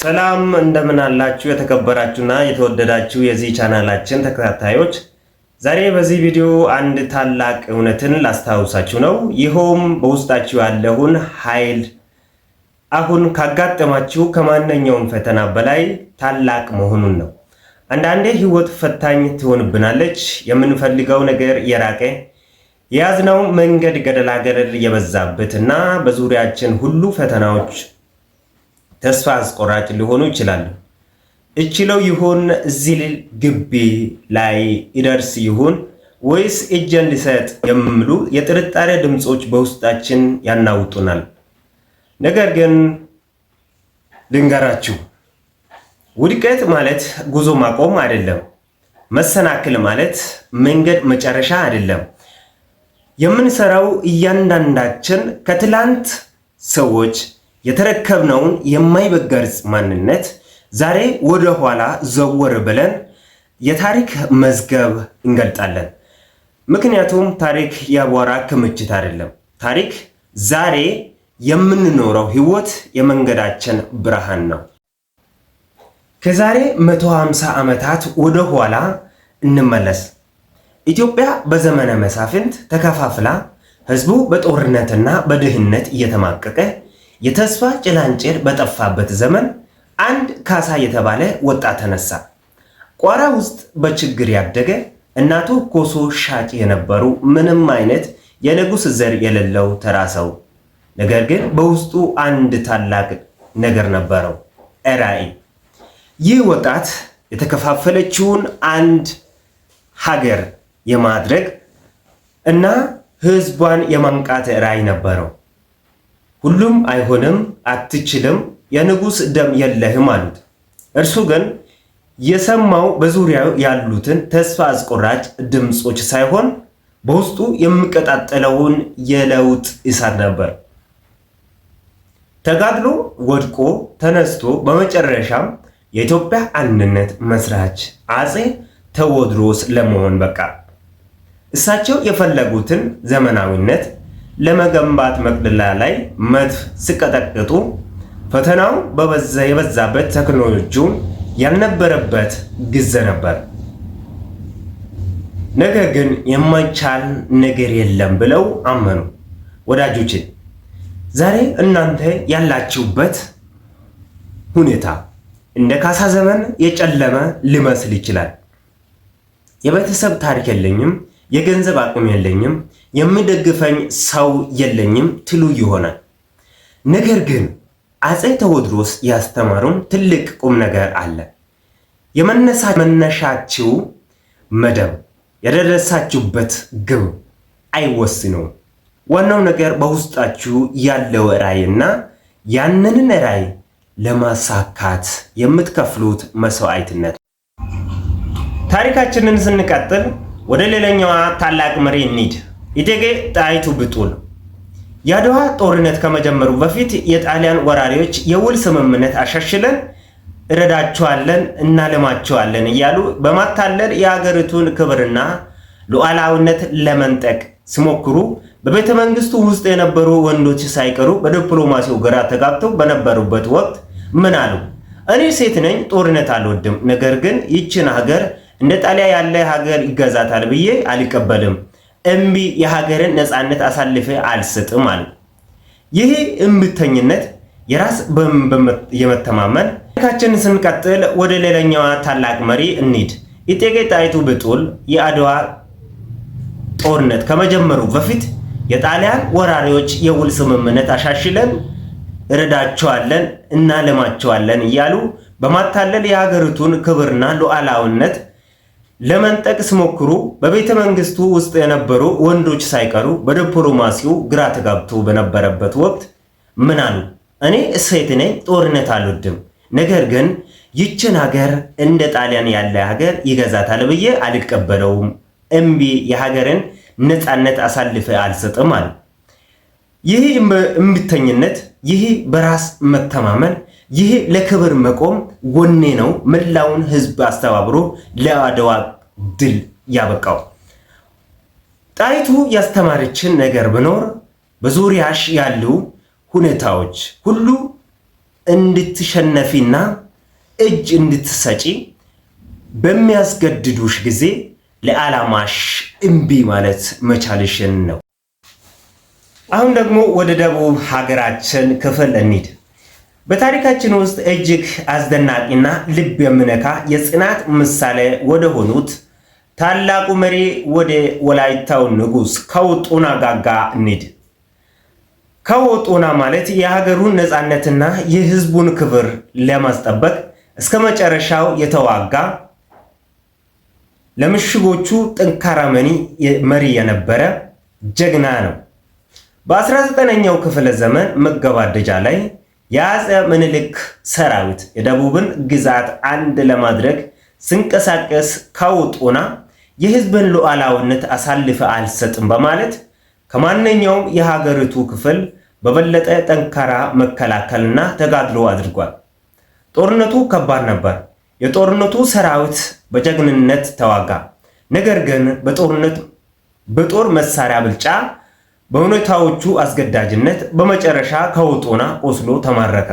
ሰላም እንደምን አላችሁ? የተከበራችሁና የተወደዳችሁ የዚህ ቻናላችን ተከታታዮች፣ ዛሬ በዚህ ቪዲዮ አንድ ታላቅ እውነትን ላስታውሳችሁ ነው። ይኸውም በውስጣችሁ ያለውን ኃይል አሁን ካጋጠማችሁ ከማንኛውም ፈተና በላይ ታላቅ መሆኑን ነው። አንዳንዴ ሕይወት ፈታኝ ትሆንብናለች። የምንፈልገው ነገር የራቀ፣ የያዝነው መንገድ ገደላ ገደል የበዛበትና በዙሪያችን ሁሉ ፈተናዎች ተስፋ አስቆራጭ ሊሆኑ ይችላሉ። እችለው ይሆን? እዚህ ግቢ ላይ ይደርስ ይሆን ወይስ እጄን ልሰጥ የሚሉ የጥርጣሬ ድምፆች በውስጣችን ያናውጡናል። ነገር ግን ልንገራችሁ፣ ውድቀት ማለት ጉዞ ማቆም አይደለም። መሰናክል ማለት መንገድ መጨረሻ አይደለም። የምንሰራው እያንዳንዳችን ከትላንት ሰዎች የተረከብነውን የማይበገር ማንነት ዛሬ ወደ ኋላ ዘወር ብለን የታሪክ መዝገብ እንገልጣለን። ምክንያቱም ታሪክ የአቧራ ክምችት አይደለም። ታሪክ ዛሬ የምንኖረው ህይወት የመንገዳችን ብርሃን ነው። ከዛሬ 150 ዓመታት ወደ ኋላ እንመለስ። ኢትዮጵያ በዘመነ መሳፍንት ተከፋፍላ፣ ህዝቡ በጦርነትና በድህነት እየተማቀቀ፣ የተስፋ ጭላንጭል በጠፋበት ዘመን አንድ ካሳ የተባለ ወጣት ተነሳ። ቋራ ውስጥ በችግር ያደገ፣ እናቱ ኮሶ ሻጭ የነበሩ፣ ምንም አይነት የንጉሥ ዘር የሌለው ተራ ሰው። ነገር ግን በውስጡ አንድ ታላቅ ነገር ነበረው፣ ራዕይ። ይህ ወጣት የተከፋፈለችውን አንድ ሀገር የማድረግ እና ህዝቧን የማንቃት ራዕይ ነበረው። ሁሉም አይሆንም፣ አትችልም፣ የንጉሥ ደም የለህም አሉት። እርሱ ግን የሰማው በዙሪያው ያሉትን ተስፋ አስቆራጭ ድምፆች ሳይሆን በውስጡ የሚቀጣጠለውን የለውጥ እሳት ነበር። ተጋድሎ፣ ወድቆ ተነስቶ በመጨረሻም የኢትዮጵያ አንድነት መስራች አፄ ቴዎድሮስ ለመሆን በቃ። እሳቸው የፈለጉትን ዘመናዊነት ለመገንባት መቅደላ ላይ መድፍ ሲቀጠቅጡ ፈተናው የበዛበት፣ ቴክኖሎጂው ያልነበረበት ጊዜ ነበር። ነገር ግን የማይቻል ነገር የለም ብለው አመኑ። ወዳጆቼ፣ ዛሬ እናንተ ያላችሁበት ሁኔታ እንደ ካሳ ዘመን የጨለመ ሊመስል ይችላል። የቤተሰብ ታሪክ የለኝም፣ የገንዘብ አቅም የለኝም፣ የሚደግፈኝ ሰው የለኝም ትሉ ይሆናል። ነገር ግን አፄ ቴዎድሮስ ያስተማሩን ትልቅ ቁም ነገር አለ። የመነሻችሁ መደብ የደረሳችሁበት ግብ አይወስነውም። ዋናው ነገር በውስጣችሁ ያለው ራዕይና ያንንን ራዕይ ለማሳካት የምትከፍሉት መስዋዕትነት። ታሪካችንን ስንቀጥል ወደ ሌላኛዋ ታላቅ መሪ እንሂድ። እቴጌ ጣይቱ ብጡል። የአድዋ ጦርነት ከመጀመሩ በፊት የጣሊያን ወራሪዎች የውል ስምምነት አሻሽለን እረዳቸዋለን፣ እናለማቸዋለን እያሉ በማታለል የሀገሪቱን ክብርና ሉዓላዊነት ለመንጠቅ ሲሞክሩ፣ በቤተ መንግስቱ ውስጥ የነበሩ ወንዶች ሳይቀሩ በዲፕሎማሲው ግራ ተጋብተው በነበሩበት ወቅት ምን አሉ? እኔ ሴት ነኝ፣ ጦርነት አልወድም። ነገር ግን ይችን ሀገር እንደ ጣሊያ ያለ ሀገር ይገዛታል ብዬ አልቀበልም። እምቢ፣ የሀገርን ነፃነት አሳልፌ አልሰጥም አሉ። ይህ እምቢተኝነት የራስ የመተማመን። ታሪካችንን ስንቀጥል ወደ ሌላኛዋ ታላቅ መሪ እንሂድ። እቴጌ ጣይቱ ብጡል። የአድዋ ጦርነት ከመጀመሩ በፊት የጣሊያን ወራሪዎች የውል ስምምነት አሻሽለን እረዳቸዋለን፣ እናለማቸዋለን እያሉ በማታለል የሀገሪቱን ክብርና ሉዓላዊነት ለመንጠቅ ሲሞክሩ፣ በቤተ መንግስቱ ውስጥ የነበሩ ወንዶች ሳይቀሩ በዲፕሎማሲው ግራ ተጋብቶ በነበረበት ወቅት ምን አሉ? እኔ ሴት ነኝ፣ ጦርነት አልወድም። ነገር ግን ይችን ሀገር እንደ ጣሊያን ያለ ሀገር ይገዛታል ብዬ አልቀበለውም። እምቢ፣ የሀገርን ነፃነት አሳልፌ አልሰጥም አሉ። ይህ እምቢተኝነት፣ ይህ በራስ መተማመን፣ ይህ ለክብር መቆም ወኔ ነው መላውን ህዝብ አስተባብሮ ለአድዋ ድል ያበቃው። ጣይቱ ያስተማረችን ነገር ቢኖር በዙሪያሽ ያሉ ሁኔታዎች ሁሉ እንድትሸነፊና እጅ እንድትሰጪ በሚያስገድዱሽ ጊዜ ለዓላማሽ እምቢ ማለት መቻልሽን ነው። አሁን ደግሞ ወደ ደቡብ ሀገራችን ክፍል እንሂድ። በታሪካችን ውስጥ እጅግ አስደናቂና ልብ የሚነካ የጽናት ምሳሌ ወደ ሆኑት ታላቁ መሪ ወደ ወላይታው ንጉሥ ካዎ ጦና ጋጋ እንሂድ። ካዎ ጦና ማለት የሀገሩን ነፃነትና የሕዝቡን ክብር ለማስጠበቅ እስከ መጨረሻው የተዋጋ፣ ለምሽጎቹ ጠንካራ መሪ የነበረ ጀግና ነው። በ19ኛው ክፍለ ዘመን መገባደጃ ላይ የአፄ ምኒልክ ሰራዊት የደቡብን ግዛት አንድ ለማድረግ ሲንቀሳቀስ ካዎ ጦና የህዝብን ሉዓላዊነት አሳልፈ አልሰጥም በማለት ከማንኛውም የሀገሪቱ ክፍል በበለጠ ጠንካራ መከላከልና ተጋድሎ አድርጓል። ጦርነቱ ከባድ ነበር። የጦርነቱ ሰራዊት በጀግንነት ተዋጋ። ነገር ግን በጦርነት በጦር መሳሪያ ብልጫ በሁኔታዎቹ አስገዳጅነት በመጨረሻ ካዎ ጦና ቆስሎ ተማረከ።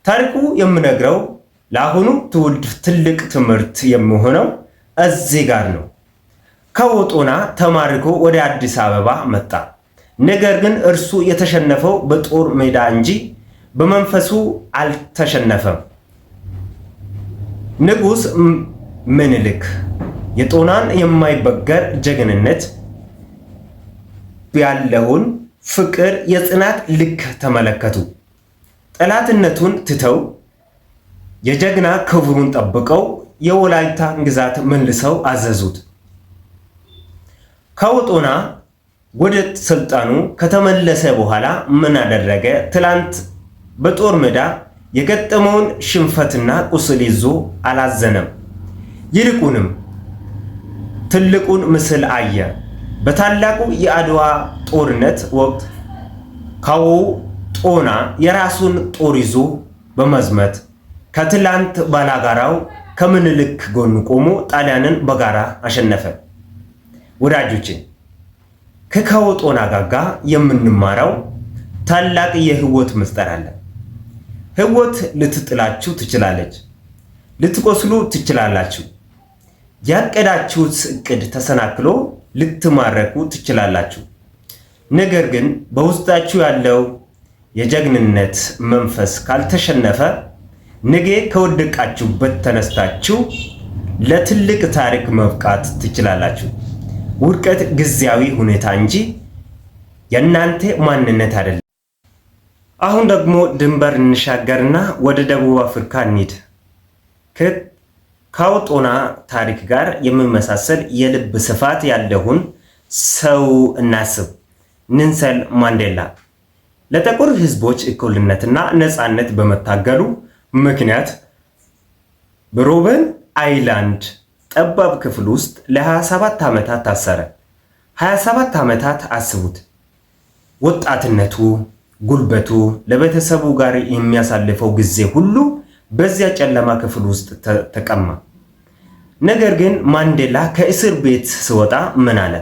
ታሪኩ የሚነግረው ለአሁኑ ትውልድ ትልቅ ትምህርት የሚሆነው እዚህ ጋር ነው። ካዎ ጦና ተማርኮ ወደ አዲስ አበባ መጣ። ነገር ግን እርሱ የተሸነፈው በጦር ሜዳ እንጂ በመንፈሱ አልተሸነፈም። ንጉሥ ምኒልክ የጦናን የማይበገር ጀግንነት ያለውን ፍቅር፣ የጽናት ልክ ተመለከቱ። ጠላትነቱን ትተው የጀግና ክብሩን ጠብቀው የወላይታን ግዛት መልሰው አዘዙት። ካዎ ጦና ወደ ስልጣኑ ከተመለሰ በኋላ ምን አደረገ? ትላንት በጦር ሜዳ የገጠመውን ሽንፈትና ቁስል ይዞ አላዘነም። ይልቁንም ትልቁን ምስል አየ። በታላቁ የአድዋ ጦርነት ወቅት ካዎ ጦና የራሱን ጦር ይዞ በመዝመት ከትላንት ባላጋራው ከምኒልክ ጎን ቆሞ ጣሊያንን በጋራ አሸነፈ። ወዳጆቼ፣ ከካዎ ጦና ጋጋ የምንማረው ታላቅ የህይወት ምስጢር አለ። ህይወት ልትጥላችሁ ትችላለች። ልትቆስሉ ትችላላችሁ። ያቀዳችሁት እቅድ ተሰናክሎ ልትማረኩ ትችላላችሁ። ነገር ግን በውስጣችሁ ያለው የጀግንነት መንፈስ ካልተሸነፈ ነገ ከወደቃችሁበት ተነስታችሁ ለትልቅ ታሪክ መብቃት ትችላላችሁ። ውድቀት ጊዜያዊ ሁኔታ እንጂ የእናንተ ማንነት አይደለም። አሁን ደግሞ ድንበር እንሻገርና ወደ ደቡብ አፍሪካ እንሂድ። ከካዎ ጦና ታሪክ ጋር የሚመሳሰል የልብ ስፋት ያለውን ሰው እናስብ። ኔልሰን ማንዴላ ለጥቁር ሕዝቦች እኩልነትና ነፃነት በመታገሉ ምክንያት በሮበን አይላንድ ጠባብ ክፍል ውስጥ ለ27 ዓመታት ታሰረ። 27 ዓመታት አስቡት። ወጣትነቱ፣ ጉልበቱ፣ ለቤተሰቡ ጋር የሚያሳልፈው ጊዜ ሁሉ በዚያ ጨለማ ክፍል ውስጥ ተቀማ። ነገር ግን ማንዴላ ከእስር ቤት ስወጣ ምን አለ?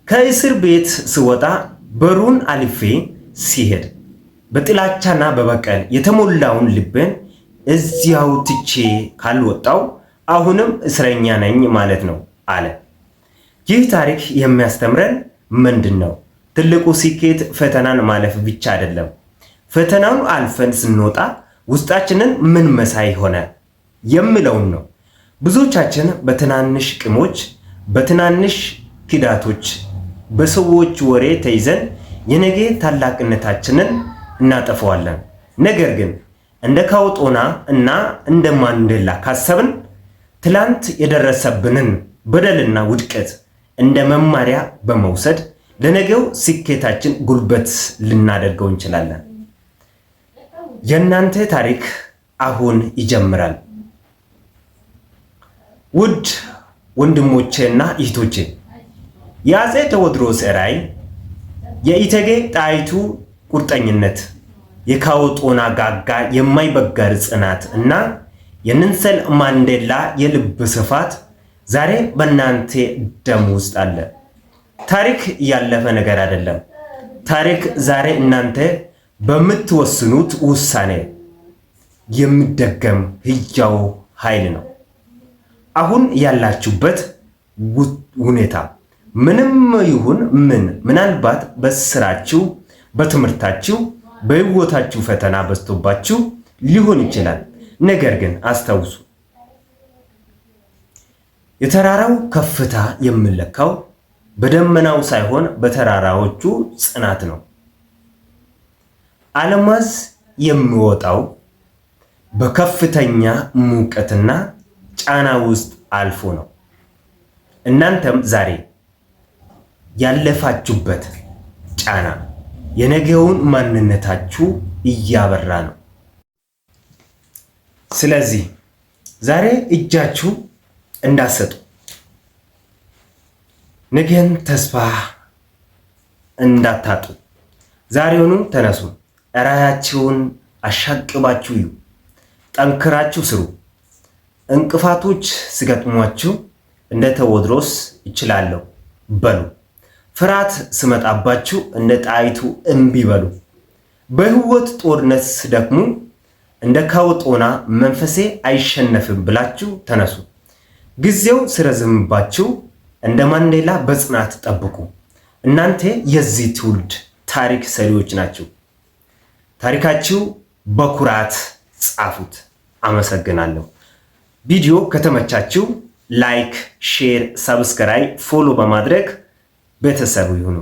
ከእስር ቤት ስወጣ በሩን አልፌ ሲሄድ በጥላቻና በበቀል የተሞላውን ልቤን እዚያው ትቼ ካልወጣው አሁንም እስረኛ ነኝ ማለት ነው አለ። ይህ ታሪክ የሚያስተምረን ምንድን ነው? ትልቁ ስኬት ፈተናን ማለፍ ብቻ አይደለም። ፈተናውን አልፈን ስንወጣ ውስጣችንን ምን መሳይ ሆነ የሚለውን ነው። ብዙዎቻችን በትናንሽ ቂሞች፣ በትናንሽ ክዳቶች፣ በሰዎች ወሬ ተይዘን የነገ ታላቅነታችንን እናጠፈዋለን። ነገር ግን እንደ ካዎ ጦና እና እንደ ማንዴላ ካሰብን ትላንት የደረሰብንን በደልና ውድቀት እንደ መማሪያ በመውሰድ ለነገው ስኬታችን ጉልበት ልናደርገው እንችላለን። የእናንተ ታሪክ አሁን ይጀምራል። ውድ ወንድሞቼና እህቶቼ፣ የአፄ ቴዎድሮስ ራዕይ፣ የእቴጌ ጣይቱ ቁርጠኝነት፣ የካዎ ጦና ጋጋ የማይበገር ጽናት እና የኔልሰን ማንዴላ የልብ ስፋት ዛሬ በእናንተ ደም ውስጥ አለ። ታሪክ ያለፈ ነገር አይደለም። ታሪክ ዛሬ እናንተ በምትወስኑት ውሳኔ የሚደገም ህያው ኃይል ነው። አሁን ያላችሁበት ሁኔታ ምንም ይሁን ምን፣ ምናልባት በስራችሁ፣ በትምህርታችሁ፣ በህይወታችሁ ፈተና በዝቶባችሁ ሊሆን ይችላል። ነገር ግን አስታውሱ፣ የተራራው ከፍታ የሚለካው በደመናው ሳይሆን በተራራዎቹ ጽናት ነው። አልማዝ የሚወጣው በከፍተኛ ሙቀትና ጫና ውስጥ አልፎ ነው። እናንተም ዛሬ ያለፋችሁበት ጫና የነገውን ማንነታችሁ እያበራ ነው። ስለዚህ ዛሬ እጃችሁ እንዳትሰጡ፣ ነገን ተስፋ እንዳታጡ፣ ዛሬውኑ ተነሱ። ራያችሁን አሻቅባችሁ እዩ። ጠንክራችሁ ስሩ። እንቅፋቶች ሲገጥሟችሁ እንደ ቴዎድሮስ እችላለሁ በሉ። ፍርሃት ስመጣባችሁ እንደ ጣይቱ እምቢ በሉ። በህይወት ጦርነት ስደክሙ እንደ ካውጦና መንፈሴ አይሸነፍም ብላችሁ ተነሱ። ጊዜው ስረዝምባችሁ እንደ ማንዴላ በጽናት ጠብቁ። እናንተ የዚህ ትውልድ ታሪክ ሰሪዎች ናችሁ። ታሪካችሁ በኩራት ጻፉት። አመሰግናለሁ። ቪዲዮ ከተመቻችሁ like፣ share፣ subscribe፣ follow በማድረግ ቤተሰብ ይሁኑ።